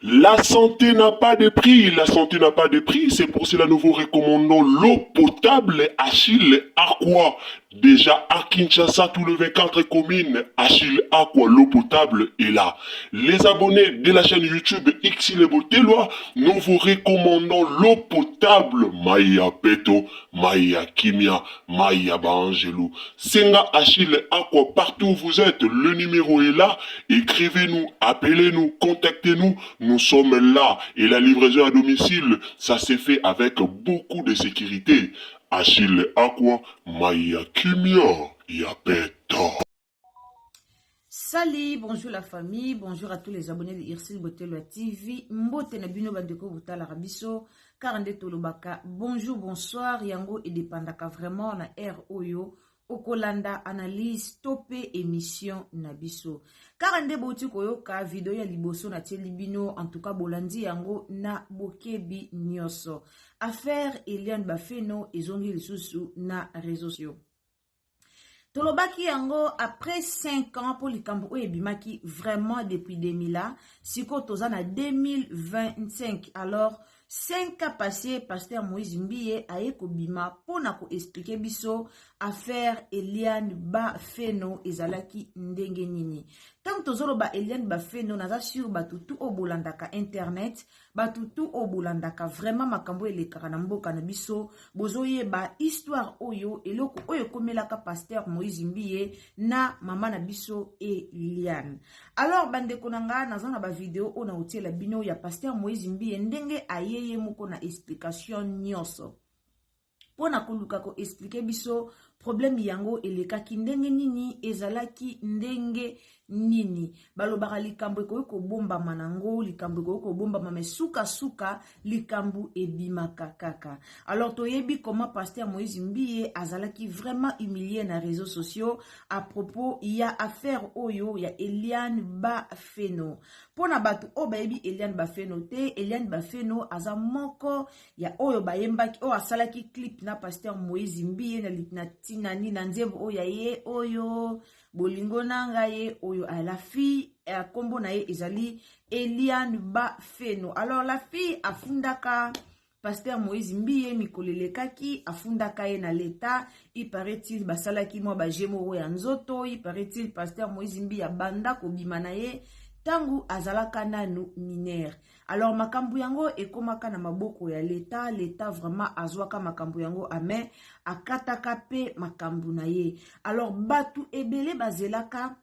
La santé n'a pas de prix, la santé n'a pas de prix, c'est pour cela nous vous recommandons l'eau potable Achille Aqua. Déjà à Kinshasa, tous les 24 communes, Achille Aqua, l'eau potable est là. Les abonnés de la chaîne YouTube Xile Boteloi, nous vous recommandons l'eau potable Maya Peto, Maya Kimia, Maya Baangelou. Senga Achille Aqua, partout où vous êtes, le numéro est là. Écrivez-nous, appelez-nous, contactez-nous. Nous sommes là. Et la livraison à domicile, ça s'est fait avec beaucoup de sécurité. Achille Aqua, Maya Kimia, Yapeto. Salut, bonjour la famille, bonjour à tous les abonnés de Irsil Botelwa TV. Mbote na bino bandeko botalaka biso kaka nde tolobaka bonjour, bonsoir, yango edepandaka vraiment na heure oyo okolanda analyse to mpe émission na biso. Kaka nde bouti koyoka video ya liboso natieli bino, en tout cas bolandi yango na bokebi nyonso. Affaire Eliane Bafeno ezongi lisusu na réseaux sociaux. Tolobaki yango après 5 ans mpo likambo oyo ebimaki vraiment depuis 2000 sikoyo toza na 2025. Alors 5 ans passé, pasteur Moïse Mbiye aye kobima mpona koexpliquer biso affaire Eliane Bafeno ezalaki ndenge nini. Ntango tozoloba Eliane Bafeno, naza sur bato tu oyo bolandaka internet, bato tu oyo bolandaka vraiment makambo elekaka na mboka na biso, bozoyeba histoire oyo, eloko oyo ekomelaka pasteur Moïse Mbiye na mama na biso Eliane. Alors bandeko na nga, naza na bavideo oyo na kotiela bino ya pasteur Moïse Mbiye ndenge aye ye moko na explication nyonso mpo na koluka koexpliquer biso problème yango elekaki ndenge nini, ezalaki ndenge nini. Balobaka likambo ekoki kobombama nango, likambo ekoki kobombama, me sukasuka likambo ebimaka kaka. Alors toyebi comment pasteur Moïse Mbiye azalaki vraiment humilié na réseaux sociaux à propos ya affaire oyo ya Eliane Bafeno. Mpona bato oyo bayebi Eliane Bafeno te, Eliane Bafeno aza moko ya oyo bayembaki, oyo asalaki clip na pasteur Moïse Mbiye na ntina nini na nzembo oyo ya ye oyo bolingo na ngai ye oyo. La fille, nkombo na ye ezali Eliane Bafeno. Alors la fille afundaka pasteur Moïse Mbiye mikolo elekaki, afundaka ye na leta. Il paraît-il basalaki mwa baje moko ya nzoto. Il paraît-il pasteur Moïse Mbiye abanda kobima na ye ntango azalaka nanu mineur. Alors makambo yango ekomaka na maboko ya leta. Leta vraiment azwaka makambo yango ame akataka mpe makambo na ye. Alors bato ebele bazelaka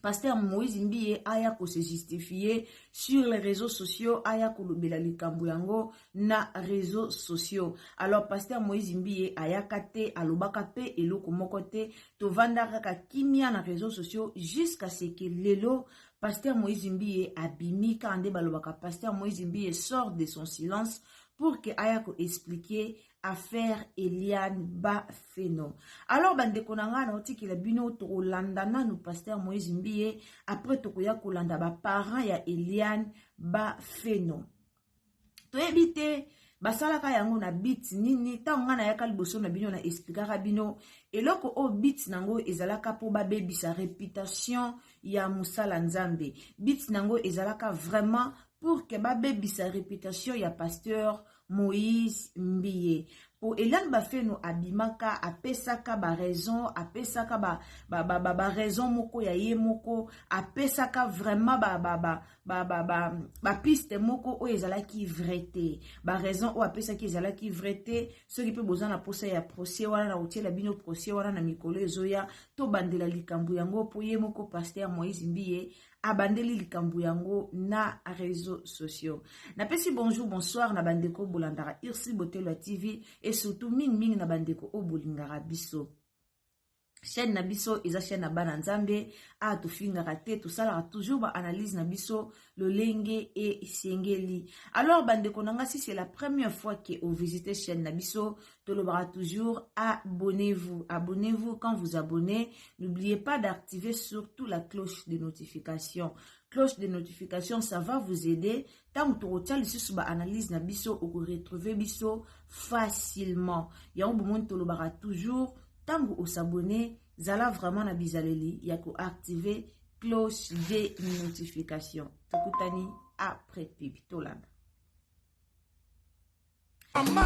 pasteur Moïse Mbiye aya kose justifier sur les réseaux sociaux, aya kolobela likambo yango na réseaux sociaux. Alors pasteur Moïse Mbiye ayaka te, alobaka mpe eloko moko te, tovanda kaka kimia na réseaux sociaux jusqu'à ce que lelo pasteur Moïse Mbiye abimi. Kaka nde balobaka, pasteur Moïse Mbiye sort de son silence pour que aya koexpliquer affaire Eliane Bafeno. Alors bandeko na ngai, naotikela bino, tokolanda nanu pasteur Moïse Mbiye, après tokoya kolanda baparent ya Eliane Bafeno. Toyebi te basalaka yango na but nini. Ntango ngai nayaka liboso na bino, na expliquaka bino eloko oyo but nango ezalaka mpo babebisa réputation ya mosala Nzambe. But nango ezalaka vraiment pour que babebisa réputation ya pasteur Moïse Mbiye. Po Eliane Bafeno abimaka, apesaka ba raison, apesaka ba ba ba, ba, ba raison moko ya ye moko, apesaka vraiment ba ba ba ba ba ba, ba piste moko oyo ezalaki vrai te. Ba raison oyo apesaki ezalaki vrai te. Soki pe boza na posa ya procès wana, na kotiela bino procès wana na mikolo ezoya, tobandela likambo yango po ye moko pasteur Moïse Mbiye abandeli likambo yango na réseaux sociaux. Napesi bonjour, bonsoir na bandeko bolandaka Ursule Botelwa TV et surtout mingi mingi na bandeko oyo bolingaka biso. Chaîne na biso eza chaîne na bana Nzambe, a tofingaka te, tosalaka toujours ba analyse na biso lolenge esengeli. Alors bandeko na nga, si c'est la première fois que vous visitez chaîne na biso, tolobaka toujours abonnez-vous, abonnez-vous. Quand vous abonnez, n'oubliez pas d'activer surtout la cloche de notification. Cloche de notification, ça va vous aider. Tant que tokotia lisusu ba analyse na biso, okoretrouver biso facilement. Yango bomoni tolobaka toujours, ntango osabonner, zala vraiment na bizaleli ya koactiver cloche de notification. Tokutani après pub, tolanda. Mama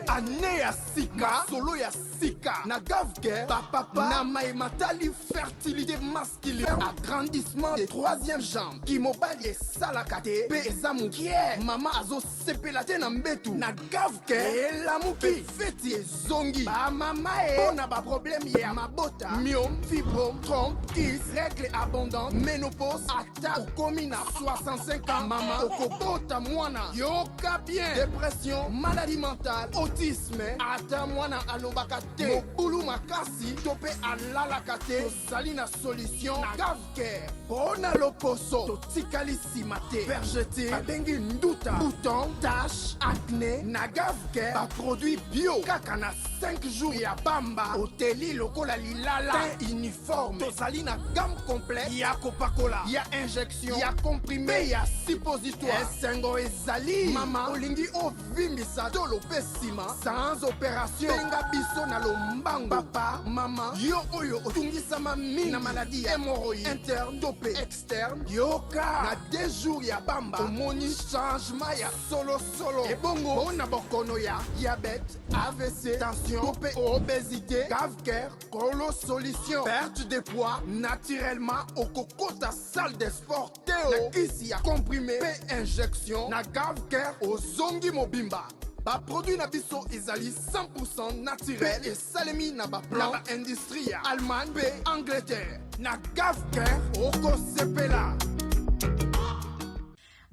ane ya sika, solo ya sika na Gavke, bapapa na maye matali fertilité masculine, agrandissement de troisième jambe, kimobali esalaka te mpe eza mokie, mama azosepela te na mbetu, na Gavke elamuki, feti ezongi. Bamama e, mpo na baproblème ya mabota, myome, fibrome, trompe, kyste, règle abondante, ménopause, ata okomi na 65 ans, mama okobota mwana, yoka bien, dépression, maladie mentale, autisme, ata mwana alobaka te, mobulu makasi to mpe alalaka te, tozali na solution na Gavcare. Mpo na loposo, totikali nsima te, vergeture babengi nduta, bouton, tache, acné, na Gavcare baproduit bio, kaka na 5 jours ya pamba oteli lokola lilala, teint uniforme. Tozali na gamme complète ya kopakola, ya injection, ya comprimé mpe ya suppositoire. Esengo ezali, mama olingi ovimbisa tolo mpe nsima sans opération, benga biso na lombango. Papa, mama, yo oyo otungisama mingi na maladie ya hémorroïde interne to mpe externe, yoka, na 2 jours ya pamba omoni changement ya solosolo. Ebongo mpona bokono ya diabète, AVC, tension to mpe obésité, Gavcare kolo solution. Perte de poids naturellement, okokota salle de sport te o, na kisi ya comprimé mpe injection, na Gavcare ozongi mobimba. Baproduit na biso ezali 100 naturel mpe esalemi na baplan na baindustrie ya Allemagne mpe Angleterre. Na Gavcare okosepela.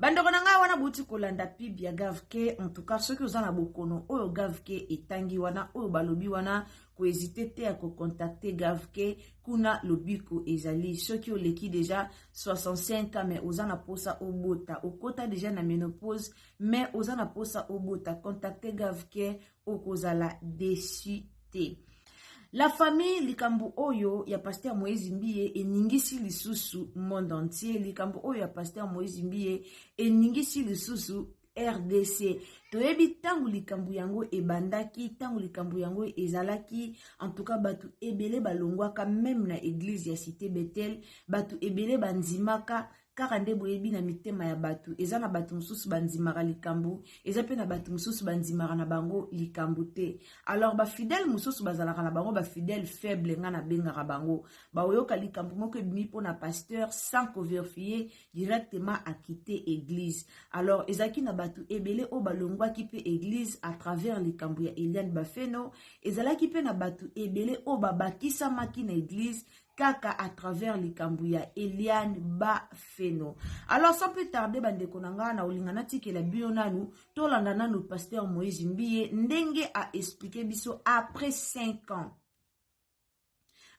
Bandeko na ngai, wana bouti kolanda pub ya Gavke. En tout cas, soki oza na bokono oyo Gavke etangi wana, oyo balobi wana, kohésiter te ya kocontacter Gavke, kuna lobiko ezali. Soki oleki déjà 65 ans mais oza na posa obota, okota déjà na ménopause mais oza na posa obota, contacte Gavke, okozala déçu te. La famille, likambo oyo ya pasteur Moïse Mbiye eningisi lisusu monde entier. Likambo oyo ya pasteur Moïse Mbiye eningisi lisusu RDC. Toyebi ntango likambo yango ebandaki, ntango likambo yango ezalaki, en tout cas bato ebele balongwaka même na église ya Cité Betel, bato ebele bandimaka kaka nde boyebi na mitema ya bato. Eza na bato mosusu bandimaka likambo, eza mpe na bato mosusu bandimaka na bango likambo te. Alors bafidèle mosusu bazalaka na bango bafidèle faible, nga nabengaka bango, baoyoka likambo moko ebimi mpona pasteur, sans kovérifier, directement akite église. Alors ezalaki na bato ebele oyo balongwaki mpe église à travers likambo ya Eliane Bafeno. Ezalaki mpe na bato ebele oyo babakisamaki na église kaka à travers likambo ya Eliane Bafeno. Alors sans plus tarder, bandeko na ngai, na olinga natikela bino nanu, tolanda nanu pasteur Moïse Mbiye ndenge aexpliquer biso après 5 ans.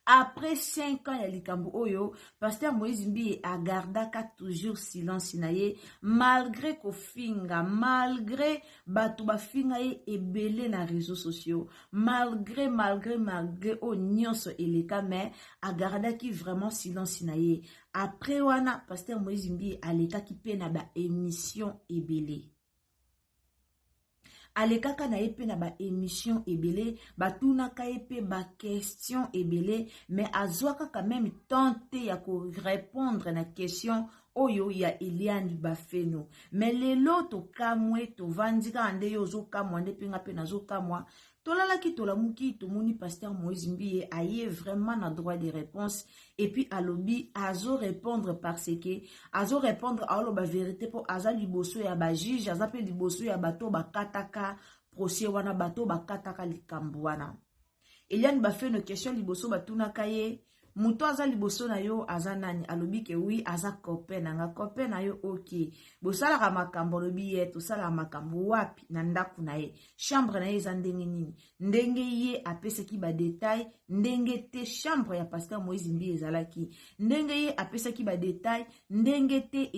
Après 5 ans ya likambo oyo, pasteur Moïse Mbiye agardaka toujours silence na ye, malgré kofinga, malgré bato bafinga ye ebele na réseaux sociaux, malgré, malgré, malgré oyo nyonso eleka, mais agardaki vraiment silence na ye. Après wana, pasteur Moïse Mbiye alekaki mpe na baémission ebele. Alekaka na ye mpe na ba émission ebele, batunaka ye mpe ba question ebele, mais azwaka quand même temps te ya korépondre na question oyo ya Eliane Bafeno. Mais lelo tokamwe, tovandi kaka nde yo ozokamwa nde mpe nga mpe nazokamwa. Tolalaki, tolamuki, tomoni pasteur Moïse Mbiye aye vraiment na droit de réponse et puis alobi azorépondre parce que azorépondre, aoloba vérité mpo aza liboso ya bajuge, aza mpe liboso ya bato bakataka procès wana, bato bakataka likambo wana. Eliane Bafeno, question liboso batunaka ye: moto aza liboso na yo aza nani? Alobi ke oui, aza copain na nga. Copain na yo, ok. Bosalaka makambo? Alobi ye, tosalaka makambo. Wapi? Na ndako na ye. Chambre na ye eza ndenge nini? Ndenge ye apesaki badétail, ndenge te chambre ya pasteur Moïse Mbiye ezalaki, ndenge ye apesaki badétail, ndenge te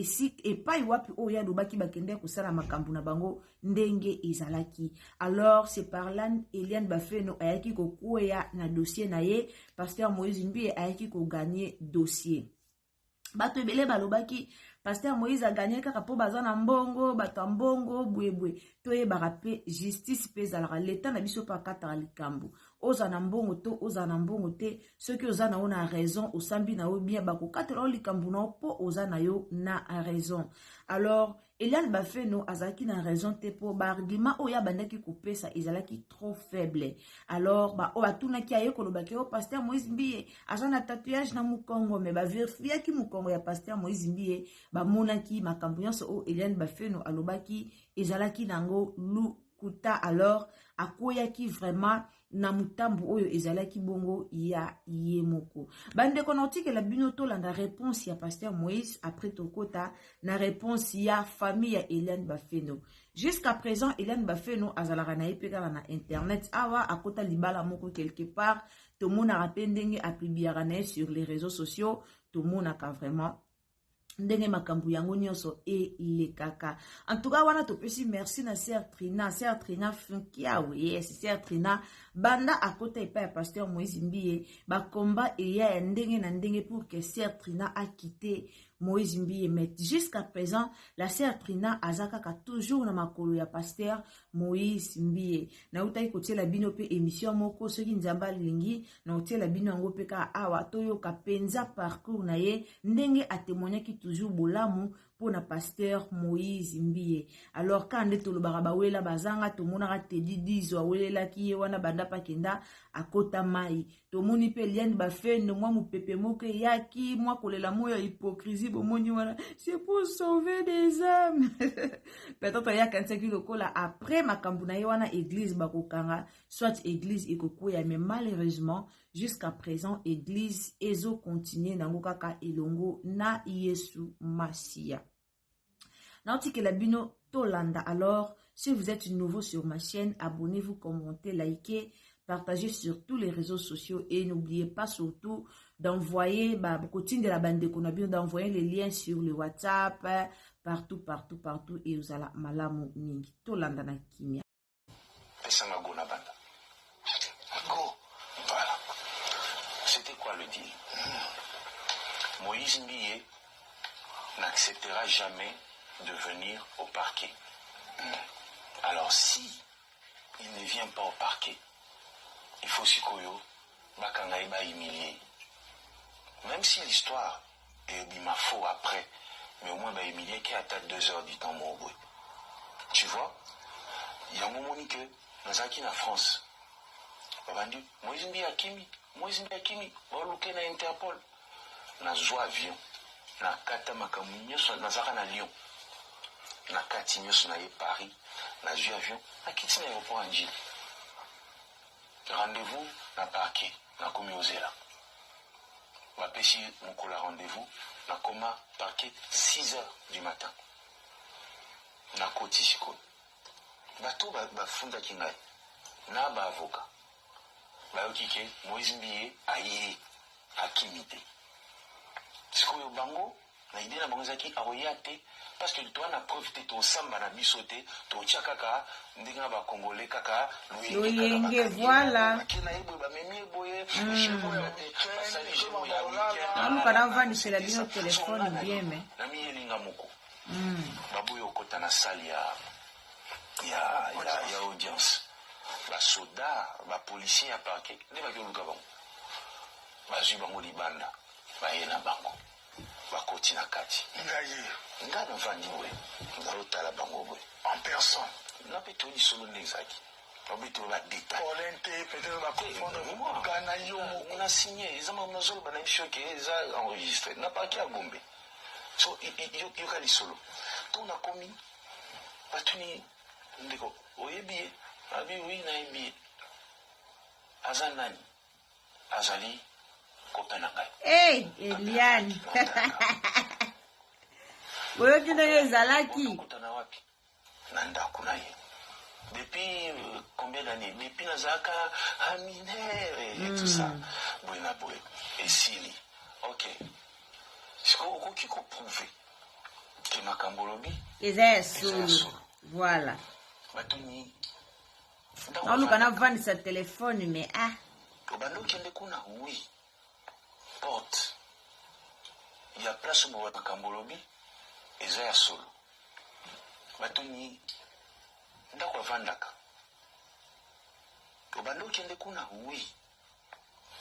epai wapi oyo alobaki bakende kosala makambo na bango, ndenge ezalaki. Alors c'est par là Eliane Bafeno ayaki kokweya na dossier na ye. Pasteur Moïse Mbiye ayaki kogagner dossier. Bato ebele balobaki pasteur Moïse agagner kaka mpo baza na mbongo, bato ya mbongo boyeboye. Toyebaka mpe justice mpe ezalaka, leta na biso mpe akataka likambo. Ozala na mbongo to ozala na mbongo te, soki oza na yo na raison, osambi na yo bien, bakokatela yo likambo na yo mpo oza na yo na raison. Alors Eliane Bafeno azalaki na raison te mpo baargument oyo abandaki kopesa ezalaki trop faible. Alors oyo batunaki, aye kolobaki oyo pasteur Moïse Mbiye aza na tatouage na mokongo, mais bavérifiaki mokongo ya pasteur Moïse Mbiye, bamonaki makambo nyonso oyo Eliane Bafeno alobaki ezalaki nango lukuta. Alors akweyaki vraiment na motambu oyo ezalaki bongo ya ye moko. Bandeko, na otikela bino tolanda réponse ya pasteur Moïse, après tokota na réponse ya famille ya Eliane Bafeno. Jusqu'à présent Eliane Bafeno azalaka na ye mpe kaka na internet awa, akota libala moko quelque part, tomonaka mpe ndenge apubliaka na ye sur les réseaux sociaux, tomonaka vraiment ndenge makambo yango nyonso elekaka. En tout cas wana topesi merci na sœur Trina, sœur Trina Funkiawe. Yes, sœur Trina, banda akota epai ya pasteur Moïse Mbiye, bakomba eya ya ndenge na ndenge pour que sœur Trina akite Moïse Mbiye, mais jusqu'à présent la sœur Trina aza kaka toujours na makolo ya pasteur Moïse Mbiye. Nautaki kotiela bino mpe émission moko, soki Nzambe alingi nakotiela bino yango mpe kaka awa, toyoka mpenza parcours na ye, ndenge atémoignaki toujours bolamu mpona pasteur Moïse Mbiye. Alors ka nde tolobaka, bawela bazanga, tomonaka Tedi Dizo awelelaki ye wana banda mpe akenda akota mai. Tomoni mpe Eliane Bafendo, mwa mopepe moko eyaki, mwa kolela mo ya hypocrisie bomoni wana, c'est pour sauver des âmes. Peut-être ye akanisaki lokola après makambo na ye wana église bakokanga, soit église ekokweya, mais malheureusement jusqu'à présent église ezocontinue nango kaka elongo na Yesu Masiya. Naotikela bino tolanda. Alors si vous êtes nouveau sur ma chaîne, abonnez-vous, commentez, likez, partagez sur tous les réseaux sociaux et n'oubliez pas surtout d'envoyer, bah, kotindela bandeko na bino, d'envoyer les liens sur le WhatsApp, partout, partout, partout, et ozala malamu mingi. Tolanda na kimia. Pesanga go na banda. Go. Voilà. C'était quoi le deal? Moïse Mbiye n'acceptera jamais de venir au parquet. Alors si il ne vient pas au parquet, il faut sikoyo bakanga ye, bahumilier. Même si l'histoire ebima faux après, mais au moins bahumilier ke ata 2 heures du temps moko boye. Tu vois? Yango omoni ke nazalaki na France. Babandi Moïse Mbiye akimi, Moïse Mbiye akimi, baluke na Interpol. Nazwa avion, nakata makambo nyonso, nazalaka na Lyon, na kati nyonso na ye Paris, nazwi avion, nakiti na aéroport ya Njili, rendez-vous na parquet. Nakomi ozela, bapesi mokolo ya rendez-vous, nakoma parquet 6 heures du matin. Nakoti sikoyo, bato bafundaki ngai na baavocat bayoki ke Moïse Mbiye aye, akimi te. Sikoyo bango na idée na bango ezalaki akoya te parce que toa na preuve te, tosamba na biso te, totia kaka ndenge ya bacongolais kaka. Loyenge, voilà. Bake na ye boye, bamemi ye boye, basali jeu ya weekend. Naluka navandisela bino telefone bien, mais Na miyelinga moko, baboyi okota na salle ya Ya, ya, ya audience, basoda, bapolicier ya parquet nde baki oluka bango, bazwi bango libanda, baye na bango, bakoti na kati. Ngai Nga navandi boye, naotala bango boye en personne. Nga mpe toyi lisolo nde ezalaki, babe toyo badétail. Problème te, peut-être baconfondre nga na yo moko. Na signé, eza makambo nazoloba na biso ke eza enregistré na parquet ya Gombe. So yoka lisolo. Ntongo nakomi, batuni: "Ndeko, oyebi ye?" Abi: "Oui, nayebi ye." "Aza nani?" "Azali copain na ngai." Hey, Eliane, boyoki ndenge ezalaki. Okutana wapi? Na ndako na ye. Depuis combien d'années? Depuis nazalaka mineur et tout ça, boye na boye. Esili, ok. Sikoyo okoki koprouver ke makambo olobi eza ya solo? Voilà. Batuni: Naoluka navandisa telefone, mais ah. "Obanda okende kuna?" "Oui." "Porte ya place oyo makambo olobi eza ya solo?" Batuni: "Ndako avandaka, obanda okende kuna?" "Oui."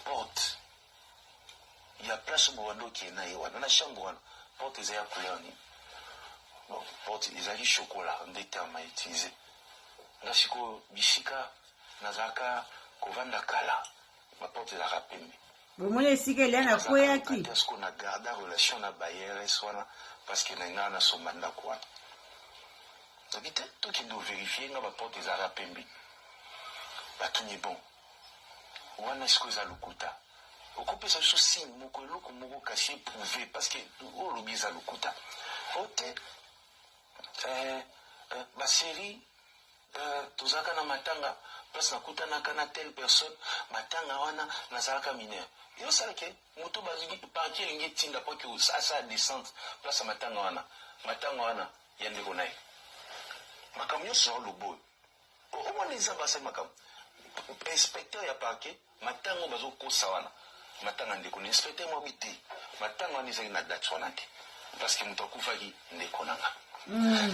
"Porte ya place oyo bobanda okende na ye wana na chambre wana, porte eza ya couleur nini?" Bon, porte ezalaki chocolat nde terme autiliser. Nga sikoyo, bisika nazalaka kovanda kala, baporte ezalaka pembe. Bomoni esika Eliane akweyaki. Sikoyo na garder relation na bailleur wana, parce que na ngai nasomba ndako wana. Nabi te, tokende ovérifier. Nga baporte ezalaka pembe. Batuni: "Bon, wana sikoyo eza lokuta, okopesa biso signe moko, eloko moko kasi eprouver, parce que oyo olobi eza lokuta." O te, basérie tozalaka na matanga, place nakutanaka na telle personne, matanga wana nazalaka mineur. Eyosalake moto parquet elingi etinda po ke asala descente place ya matanga wana, matanga wana ya ndeko na ye. Makambo nyonso naoloba oyo, omona eza basali makambo. Inspecteur ya parquet, matanga oyo bazokosa wana, matanga ndeko na inspecteur mwabi te, matanga wana ezalaki na date wana te, parce que moto akufaki ndeko na nga.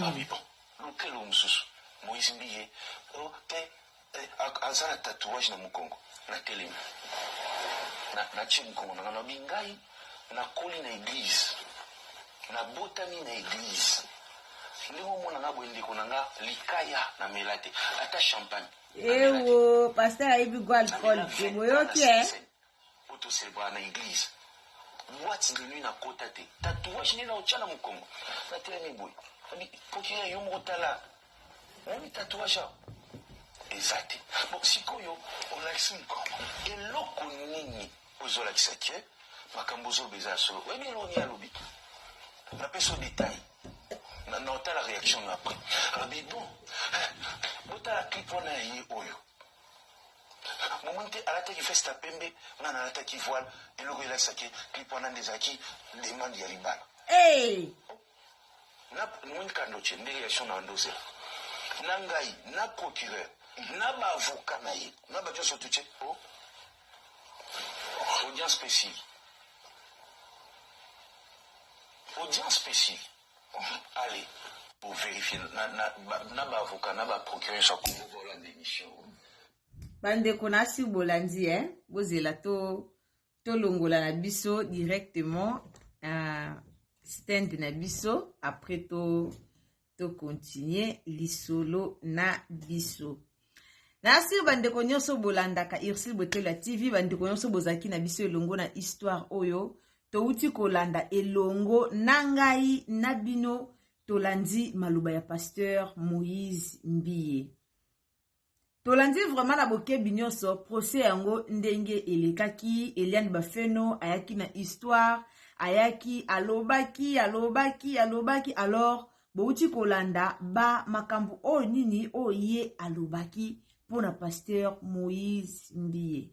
Abi: "Bon, lukelo mosusu." Moïse Mbiye o te, aza na tatouage na mokongo. Natelemi, natie mokongo na nga, nabi: "Ngai nakoli na église, nabotami na église. Ndenge omona nga boye, ndeko na nga, likaya namela te, ata champagne." Ewo, pasteur ayebi go alcool te, boyoki e. Po tocélébraka na église, boîte de nuit nakota te. Tatouage nde na otya na mokongo. Natelemi boye, abi: "Procureur, yo moko tala, omoni tatouage awa eza te. Bon, sikoyo Olakisi mokongo. Eloko nini ozolakisa ke makambo ozoloba eza ya solo?" Oyebi eloko nini alobi? Napesi yo détail na otala réaction na après. Alobi: "Bon, botala clip wana ya ye oyo, momoni te, alataki veste ya pembe, nga nalataki voile. Eloko elakisaki clip wana nde ezalaki demande ya libala." Hey! Na moni kando tie nde réaction na ndozela na ngai, na procureur, na baavocat na ye, na bato nyonso tutie o audience spéciale. Audience spéciale, allez pour vérifier na baavocat, na baprocureur nyonso ya Kongo, bolanda émission. Bandeko, nasi bolandi e, bozela to tolongola na biso directement stand na biso, après to tocontinuer lisolo na biso. Nasi bandeko nyonso bolandaka Ursule Botelo ya TV, bandeko nyonso bozalaki na biso elongo na histoire oyo touti kolanda elongo na ngai na bino, tolandi maloba ya pasteur Moïse Mbiye. Tolandi vraiment na bokebi nyonso procès yango ndenge elekaki. Eliane Bafeno ayaki na histoire, ayaki, alobaki, alobaki, alobaki. Alors bouti kolanda ba makambo oyo nini oyo ye alobaki mpona pasteur Moïse Mbiye.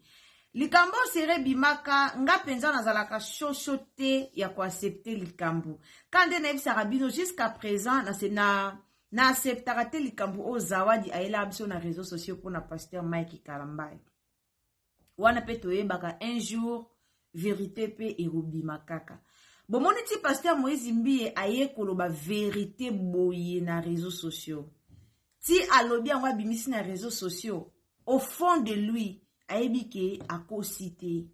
Likambo sere ebimaka, nga mpenza nazalaka shosho te ya koaccepter likambo ka nde nayebisaka bino. Jusqu'à présent na acceptaka te likambo oyo Zawadi ayelaka biso na réseaux sociaux mpona pasteur Mike Kalambai wana. Mpe toyebaka un jour vérité mpe ekobima kaka. Bomoni ti pasteur Moïse Mbiye aye koloba vérité boye na réseaux sociaux. Ti alobi yango, abimisi na réseaux sociaux, au fond de lui ayebi ke akosi te,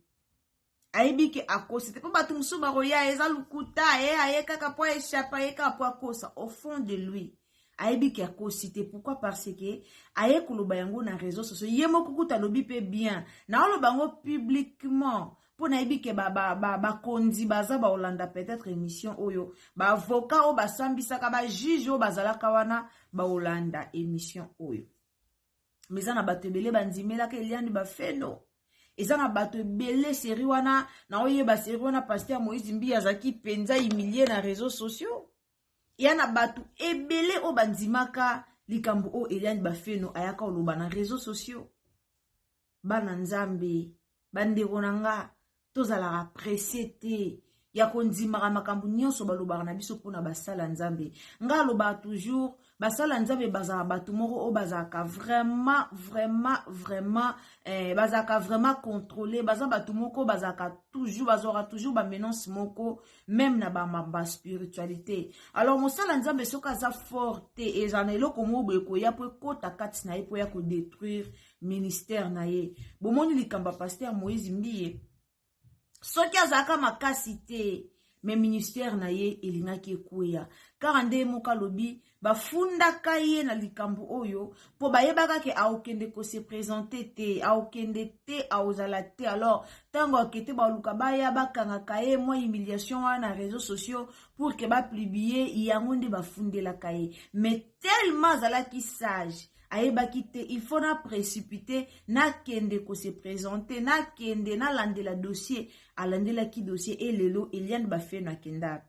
ayebi ke akosi te, mpo bato mosusu bakoya, eza lokuta, ye aye kaka mpo aéchapper, aye kaka mpo akosa. Au fond de lui ayebi ke akosi te. Pourquoi? Parce que aye koloba yango na réseaux sociaux. Ye moko kuta alobi mpe bien, naoloba yango publiquement mpo nayebi ke bakonzi baza baolanda peut-être émission oyo, baavocat oyo basambisaka, bajuge oyo bazalaka wana baolanda émission oyo. Mais eza na bato ebele bandimelaka Eliane Bafeno. Eza na bato ebele. Série wana, naoyeba série wana, pasteur Moïse Mbiye azalaki mpenza humilié na réseaux sociaux. Eya na bato ebele oyo bandimaka likambo oyo Eliane Bafeno ayaka koloba na réseaux sociaux. Bana Nzambe, bandeko na nga, tozalaka pressé te ya kondimaka makambo nyonso balobaka na biso mpona basala Nzambe. Nga alobaka toujours, basala Nzambe bazalaka bato moko oyo bazalaka vraiment, vraiment, vraiment, bazalaka vraiment contrôlé. Baza bato moko bazalaka toujours, bazwaka toujours bamenance moko, même na baspiritualité. Alors mosala Nzambe, soki aza fort te, ezala na eloko moko boye koya mpo ekɔta kati na ye mpo ya kodétruire ministère na ye. Bomoni likambo ya pasteur Moïse Mbiye, soki azalaka makasi te, mais ministère na ye elingaki ekweya. Kaka nde moko alobi, bafundaka ye na likambo oyo mpo bayebaka ke aokende kose présenter te, aokende te, aozala te. Alors ntango ake te, baluka baya bakangaka ye, mwa humiliation wana na réseaux sociaux pour ke bapublier yango, nde bafundelaka ye. Mais tellement azalaki sage, ayebaki te, il faut na précipiter, nakende kose présenter, nakende nalandela dossier. Alandelaki dossier e lelo Eliane Bafeno akenda.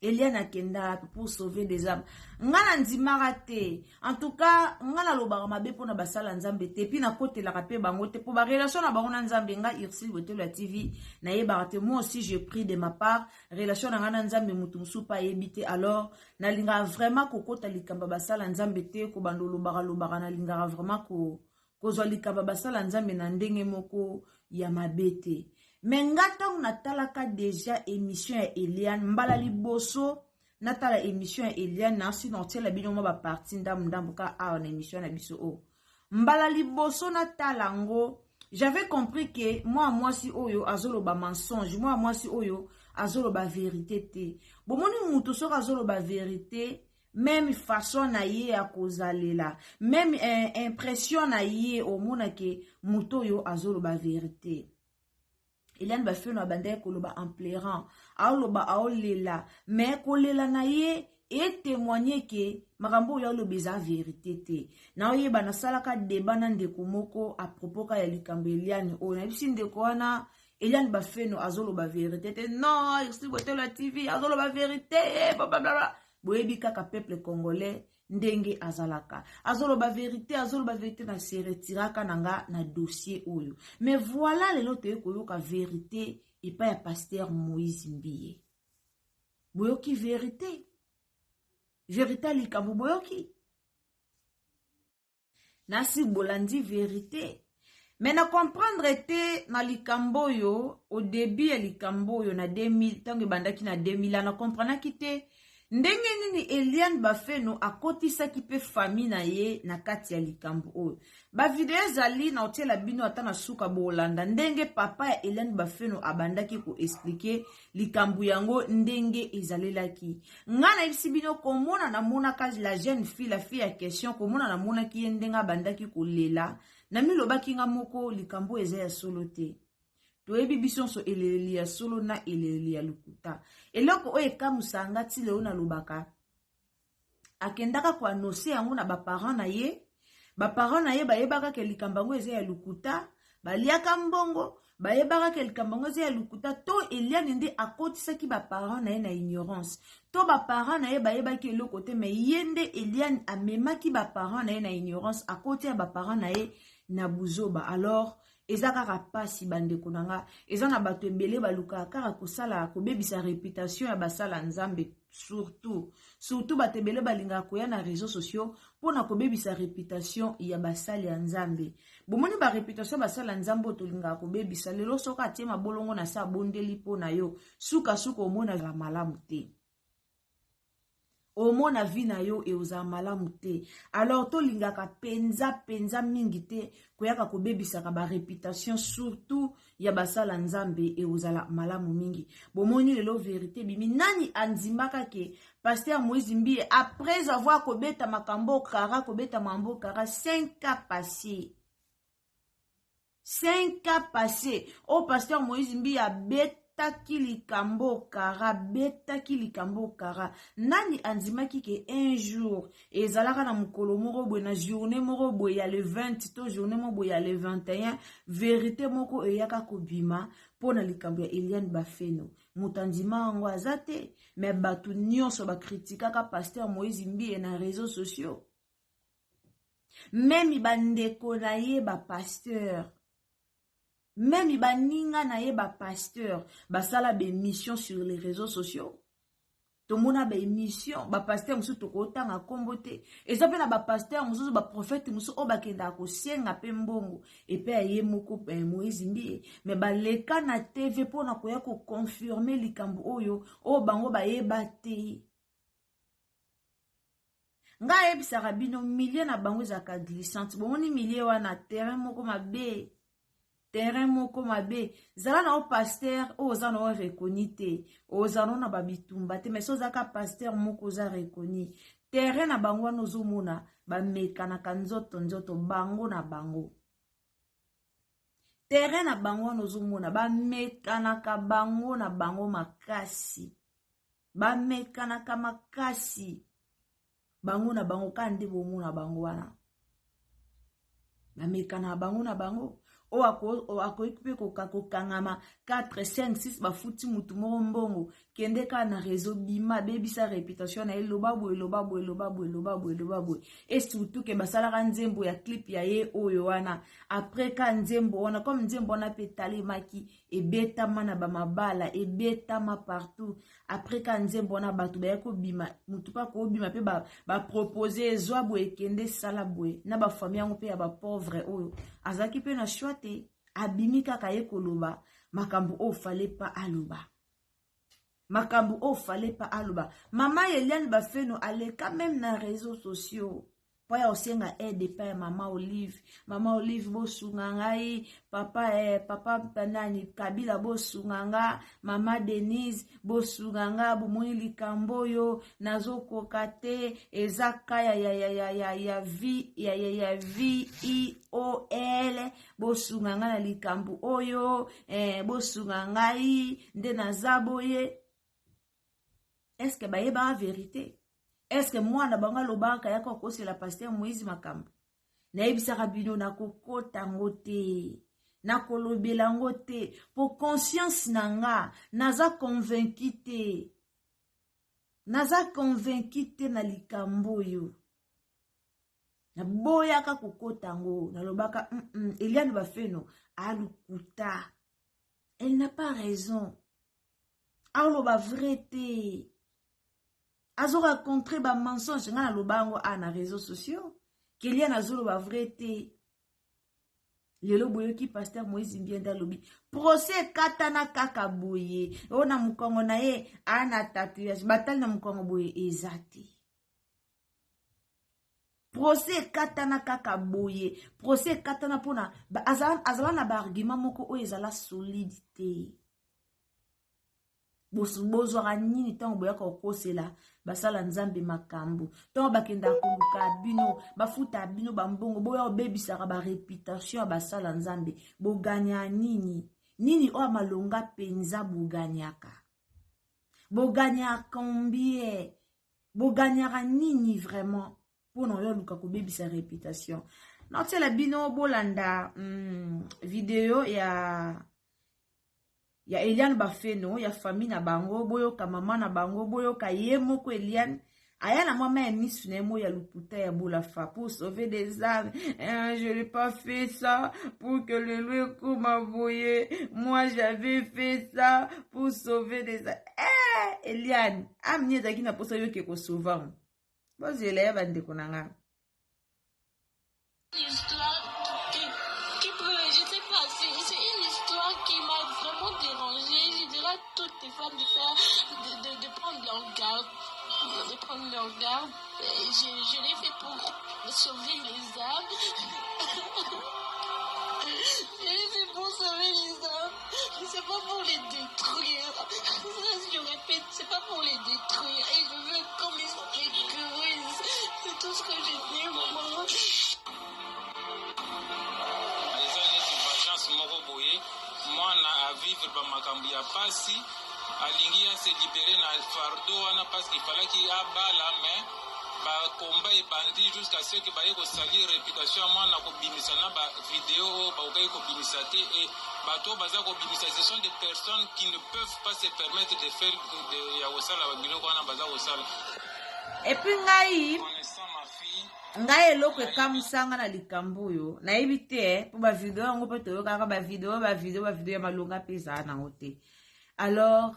Eliane akenda pour sauver des âmes. Nga na ndimaka te. En tout cas, nga nalobaka mabe mpona basala Nzambe te, puis nakotelaka mpe bango te, mpo barelation na bango na Nzambe, nga Ursile Botelo ya TV nayebaka te. Moi aussi, je prie de ma part. Relation na nga na Nzambe, motu mosusu mpe ayebi te. Alors nalingaka vraiment kokota likambo basala Nzambe te, kobanda olobaka lobaka. Nalingaka vraiment kozwa likambo basala Nzambe na ndenge moko ya mabe te. Mais nga, ntango natalaka déjà émission ya Eliane, mbala liboso natala émission ya Eliane, nasi naotiela bino mwa bapartie ndambu ndambu ka awa na émission na biso oyo. Mbala liboso natala yango, j'avais compris ke mwa mwasi oyo azoloba mensonge, mwa mwasi oyo azoloba vérité te. Bomoni, mutu soki azoloba vérité, même façon na ye ya kozalela, même impression na ye, omonake moto oyo azoloba vérité. Eliane Bafeno abandaki koloba en pleurant, aoloba, aolela, mais kolela na ye etémoigne ke makambo oyo aloba eza vérité te. Naoyeba, nasalaka débat na ndeko moko à propos ka ya likambo Eliane oyo. Nayebisi ndeko wana, Eliane Bafeno azoloba vérité te. Non, Ursile Botelo ya TV azoloba vérité, blablabla. Boyebi kaka peuple congolais ndenge azalaka, azoloba vérité, azoloba vérité. Na se retiraka na nga na dossier oyo. Mais voilà, lelo toye koyoka vérité epai ya pasteur Moïse Mbiye. Boyoki vérité, vérité ya likambo. Boyoki, nasi bolandi vérité. Mais na comprendre te na likambo oyo. Au début ya likambo oyo, na 2000, ntango ebandaki na 2000, na comprenaki te ndenge nini Eliane Bafeno akotisaki mpe famille na ye na kati ya likambo oyo. Bavideo ezali na otiela bino ata na suka, bolanda ndenge papa ya Eliane Bafeno abandaki koexpliquer likambo yango ndenge ezalelaki. Nga nayebisi bino, komona namonaka la jeune fille, la fille ya question, komona namonaki ye ndenge abandaki kolela, namilobaki nga moko, likambo eza ya solo te. Toyebi biso nyonso eleleli ya solo na eleleli ya lokuta. Eloko oyo ekamusaka nga ti lelo, nalobaka, akendaka koannoncer yango na baparent na ye. Baparent na ye bayebaka ke likambo yango eza ya lokuta, baliaka mbongo, bayebaka ke likambo yango eza ya lokuta. To Eliane nde akotisaki baparent na ye na ignorance, to baparent na ye bayebaki eloko te, mais ye nde Eliane amemaki baparent na ye na ignorance, akotia baparent na ye na buzoba. Alors eza kaka mpasi, bandeko na nga. Eza na bato ebele balukaka kaka kosala kobebisa réputation ya basala Nzambe. Surtout, surtout bato ebele balingaka koya na réseaux sociaux mpona kobebisa réputation ya basali ya Nzambe. Bomoni baréputation ya basali ya Nzambe oyo tolingaka kobebisa lelo, soki atie mabolongo na se, abondeli mpo na yo, sukasuka omona malamu te. Omona vie na yo eozala malamu te. Alors tolingaka penza penza mingi te koyaka kobebisaka ba reputation surtout ya basala Nzambe, eozala malamu mingi. Bomoni lelo verite ebimi. Nani andimaka ke pasteur Moïse Mbiye après avoir kobeta makambo kara, kobeta mambo kara 5 ans passé, 5 ans passé oyo pasteur Moïse Mbiye abetaki likambo kara, betaki likambo kara, nani andimaki ke un jour ezalaka na mokolo moko boye, na journée moko boye ya le 20 to journée moko boye ya le 21, vérité moko eyaka kobima mpo na likambo ya Eliane Bafeno? Moto andima yango aza te. Me bato nyonso bakritikaka pasteur Moïse Mbiye na réseaux sociaux, même bandeko na ye bapasteur, même baninga na ye bapasteur basala baémission sur les réseaux sociaux. Tomona baémission, bapasteur mosusu tokotanga nkombo te, eza mpe na bapasteur mosusu, baprofete mosusu oyo bakendaka kosenga mpe mbongo epe ya ye moko Moïse Mbiye, me baleka na TV mpona koya koconfirmer likambo oyo bango bayeba te. Ngai ayebisaka bino, milieu na bango ezalaka glissante. Bomoni milieu wana, terrain moko mabe, terrain moko mabe. Zala na yo pasteur oyo oza na yo reconnu te, oza nao na babitumba te, mais so ozalaka pasteur moko oza reconnu, terrain na bango wana ozomona bamekanaka nzoto nzoto bango na bango. Terrain na bango wana ozomona bamekanaka bango na bango makasi, bamekanaka makasi bango na bango. Kaka nde bomona bango wana bamekana bango na bango. Oyo akoki mpe kokangama 4, 5, 6, bafuti mutu moko mbongo, kende kaka na réseau, bima, bebisa réputation na ye, loba boye, loba boye, loba boye, loba boye, loba boye. Et surtout ke basalaka nzembo ya clip ya ye oyo wana. Après ka nzembo wana, comme nzembo wana mpe etalemaki, ebetama na bamabala, ebetama partout, après ka nzembo wana bato baya kobima, motu mpe akobima mpe bapropose ezwa boye, ekende, esala boye na bafamille yango mpe ya bapauvre oyo azalaki mpe na choix te, abimi kaka ye koloba makambo oyo fallait pas aloba, makambo oyo fallait pas aloba. Mama Eliane Bafeno aleka même na réseaux sociaux mpo ya kosenga aide epai ya mama Olive. "Mama Olive, bosunga ngai. Papa, papa nani, Kabila, bosunga nga. Mama Denise, bosunga nga. Bomoni likambo oyo nazokoka te, eza ka ya v ya viol. Bosunga ngai na likambo oyo, bosunga ngai nde naza boye." Est-ce bayebaka vérité? Est-ce mwana bango alobaka yaka kokosela pasteur Moïse makambo? Nayebisaka bino, nakokota yango te, nakolobela yango te, po conscience na nga, naza convaincu te, naza convaincu te na likambo oyo. Naboyaka kokota yango. Nalobaka Eliane Bafeno alukuta, elle n'a pas raison, aloba vrai te, azoraconter bamensonge. Ngai naloba yango a na réseaux sociaux ke Eliane azoloba vrai te. Lelo boyoki pasteur Moïse Mbiye nde alobi procès ekatana kaka boye. Oyo na mokongo na ye aa na tatouage, batali na mokongo boye, eza te. Procès ekatana kaka boye, procès ekatana mpona azala na baargument moko oyo ezala solide te. Bozwaka nini ntango boyaka kokosela basala Nzambe makambo? Ntango bakendaka koluka bino, bafuta bino bambongo, boya kobebisaka baréputation ya basala Nzambe, boganya nini? Nini oyo malonga mpenza boganyaka? Boganyaka combien? Boganyaka nini vraiment mpona oyo oluka kobebisa réputation? Naotiela bino, bolanda video ya Eliane Bafeno, ya famille na bango. Boyoka mama na bango, boyoka ye moko Eliane aya na mwa mai ya misu na ye mo ya lokuta ya bolafa pour sauver des âmes. Hein, je n'ai pas fait ça pour que lelo ekoma boye, moi j'avais fait ça pour sauver des âmes. Eh, Eliane, âme nini ezalaki na mposa yoke kosauver ngo? Bozela ya bandeko na nga. Histoire qui peut, je sais pas, c'est une histoire qui m'a vraiment dérangée. Je dirais à toutes les femmes de faire, de prendre leur garde, de prendre personne me regarde. Je, je l'ai fait pour sauver les âmes. Je l'ai fait pour sauver les âmes. C'est pas pour les détruire. Ça, je répète, c'est pas pour les détruire. Et je veux qu'on me sécurise. C'est tout ce que j'ai dit, maman. Eza neti vengeance moko boye mwana avivre bamakambo ya pasi alingi ase libérer na fardeau wana parce qu'il fallaki abala, mais bakomba ebandi jusqu'à ce que baye kosalir réputation ya mwana, kobimisa na bavideo oyo bakokaki kobimisa te. E bato oyo baza kobimisa, ce sont des personnes qui ne peuvent pas se permettre de faire de, ya kosala babiloko wana baza kosala. Et puis ngai Connaissant ma fille, ngai eloko ekamusanga na likambo oyo nayebi te, mpo bavideo yango mpe toyokaka bavideo bavideo bavideo ya malonga mpe ezala nango te. Alors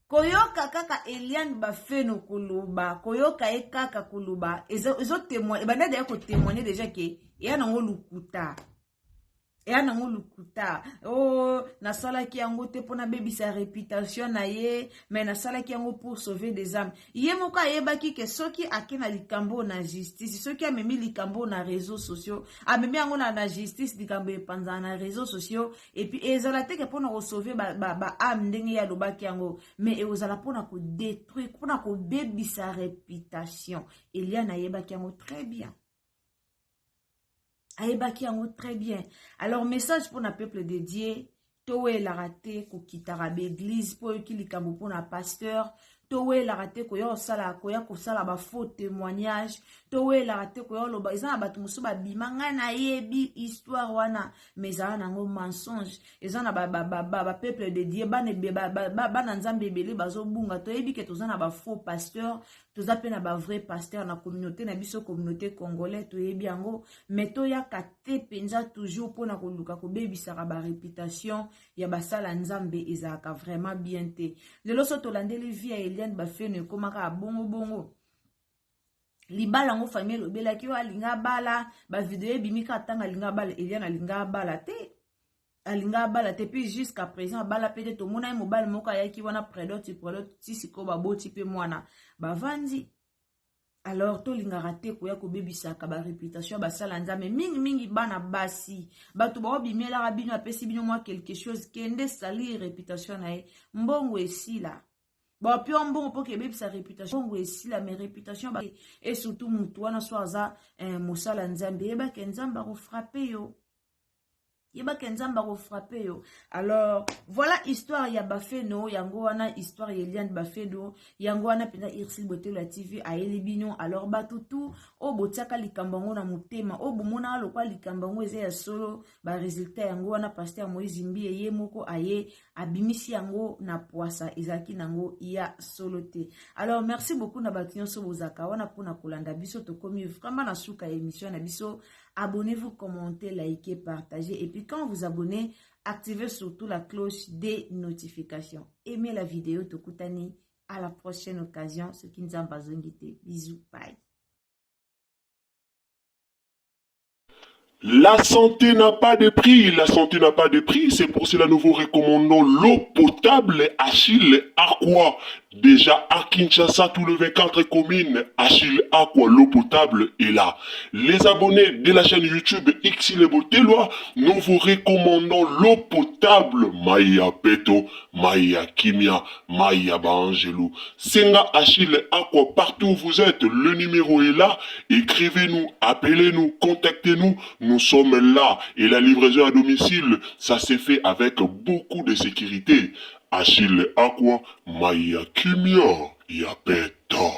koyoka kaka Eliane Bafeno koloba, koyoka ye kaka koloba, ezotémoigne, ebanda deya kotémoigne déjà ke eya nango lukuta, eya nango lukuta. O oh, nasalaki yango te mpo nabebisa réputation na ye, mais nasalaki yango pour sauver des âmes. Ye moko ayebaki ke soki ake na likambo na justice, soki amemi likambo na réseaux sociaux, amemi yango na justice, likambo epanzana na réseaux sociaux, et puis ezala te ke mpona kosauver baâme ba ndenge ye alobaki yango, mais ekozala mpona kodétruire, mpona kobebisa réputation. Eliane ayebaki yango très bien, ayebaki yango très bien. Alors message mpona peuple de Dieu: towelaka te kokitaka baéglise mpo oyoki likambo mpona pasteur, towelaka te koya kosala, koya kosala bafaux témoignage, towelaka te koya koloba. Eza na bato mosusu babima, ngai nayebi histoire wana, mais ezala nango mensonge. Eza na bapeuple de Dieu, bana Nzambe ebele bazobunga. Toyebi ke toza na bafaux pasteur, toza mpe na bavrai pasteur na communauté na biso, communauté congolais, toyebi yango. Mais toyaka te mpenza toujours mpona koluka kobebisaka baréputation ya basala Nzambe, ezalaka vraiment bien te. Lelo so tolandeli vie ya Eliane Bafeno, ekomaka ya bongo-bongo. Libala yango, famille elobelaki oyo alinga abala, bavideo ebimi kaka ntango alinga abala. Eliane alinga abala te, alinga abala te, puis jusqu'à présent abala mpe te. Tomona ye mobali moko ayaki wana, prédot prédot, ti sikoyo baboti mpe mwana, bavandi. Alors tolingaka te koya kobebisaka baréputation ya basala Nzambe, mingimingi bana basi. Bato baobimelaka bino, apesi bino mwa quelque chose, kende salir réputation na ye, mbongo esila, bapio mbongo mpo kebebisa réputation, mbongo esila, mais réputation. Et surtout mutu wana so aza mosala Nzambe, yebake Nzambe akofrapper yo, yebake Nzambe akofrapper yo. Alors voilà histoire ya Bafeno yango wana, histoire ya Eliane Bafeno yango wana mpenza. Irsil Botelo ya TV ayeli bino. Alors bato tu oyo botiaka likambo yango na motema, oyo bomonaka lokwa likambo yango eza ya solo, baresultat yango wana. Pasteur Moïse Mbiye ye moko aye abimisi yango na poisa, ezalaki nango ya solo te. Alors merci beaucoup na bato nyonso bozalaka wana mpona kolanda biso. Tokomi vraiment na suka ya émission na biso. Abonnez-vous, commentez, likez, partagez. Et puis quand vous abonnez, activez surtout la cloche des notifications. Aimez la vidéo. Tokutani à la prochaine occasion. Soki Nzambe azongi te. Bisous, bye. La santé n'a pas de prix, la santé n'a pas de prix, c'est pour cela nous vous recommandons l'eau potable Achille Aqua. Déjà à Kinshasa, tous les 24 communes, Achille Aqua, l'eau potable est là. Les abonnés de la chaîne YouTube Xile Boteloi, nous vous recommandons l'eau potable Maya Peto, Maya Kimia, Maya Baangelou. Senga Achille Aqua, partout où vous êtes, le numéro est là. Écrivez-nous, appelez-nous, contactez-nous. Nous sommes là. Et la livraison à domicile, ça s'est fait avec beaucoup de sécurité. Achille Aqua, Maya Kimia, Yapeto.